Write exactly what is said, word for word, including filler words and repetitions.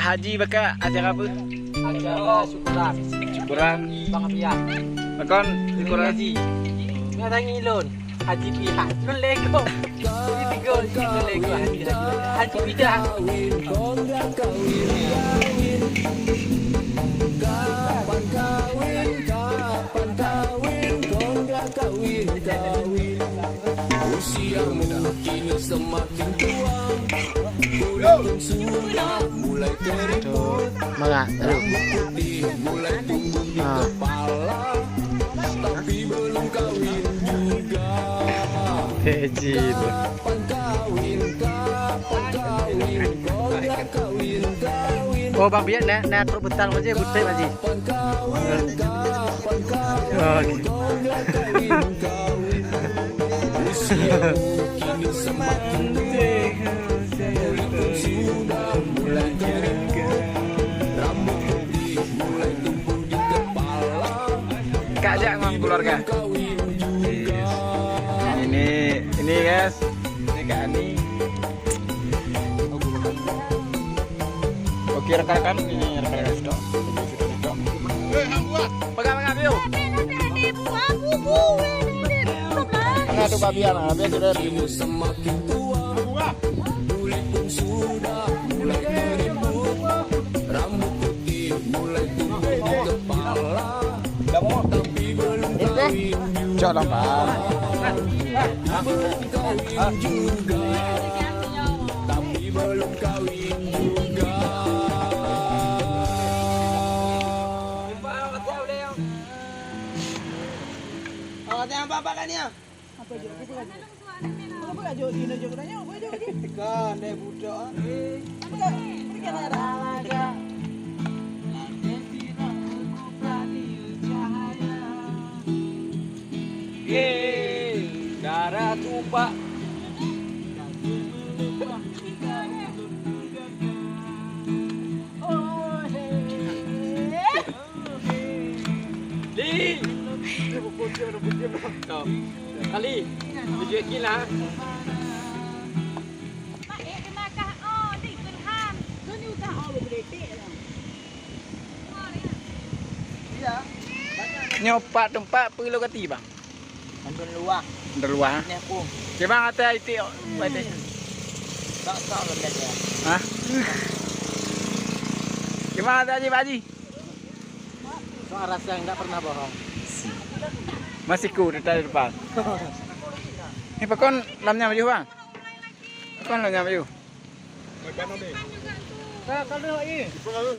Haji baka acara apa? Acara syukuran. Syukuran. Bang Apian. Pakon syukuran? Haji. Nggak nangis lôn. Haji pihak. Lôn lego. Ini tiga, lôn lego Haji. Haji pihak. Mangat, aduh. Ha. Kecil. Oh, Bang Biet na, na trok beutang aja, butek aja. Oh, oke. Kak jak ngon keluarga. Ini, ini guys, ini Kak Ani. Oke rekan-rekan, ini rekan-rekan sudah. Pegang-pegang dulu. Mana tu babi anak? Babi sudah. Cok dalam pan. Apa jok? Apa jok? Apa jok? Apa jok? Apa jok? Kan, deh, budak, ah. Apa jok? Apa jok? Darah tumpah. Li. Kali. Tujuh kilo. Nyoe pat teumpat peue lôn gati, Bang? Anton luah. Anton luah, eh? Neh pun. Cuma kata itik, Pak Itik. Tak tahu lembek ya. Hah? Cuma kata Haji, Pak Haji. Soal rasa yang tak pernah bohong. Masih ku di depan. Ni pakon lam nyam baju, Bang? Pakon lam nyam baju?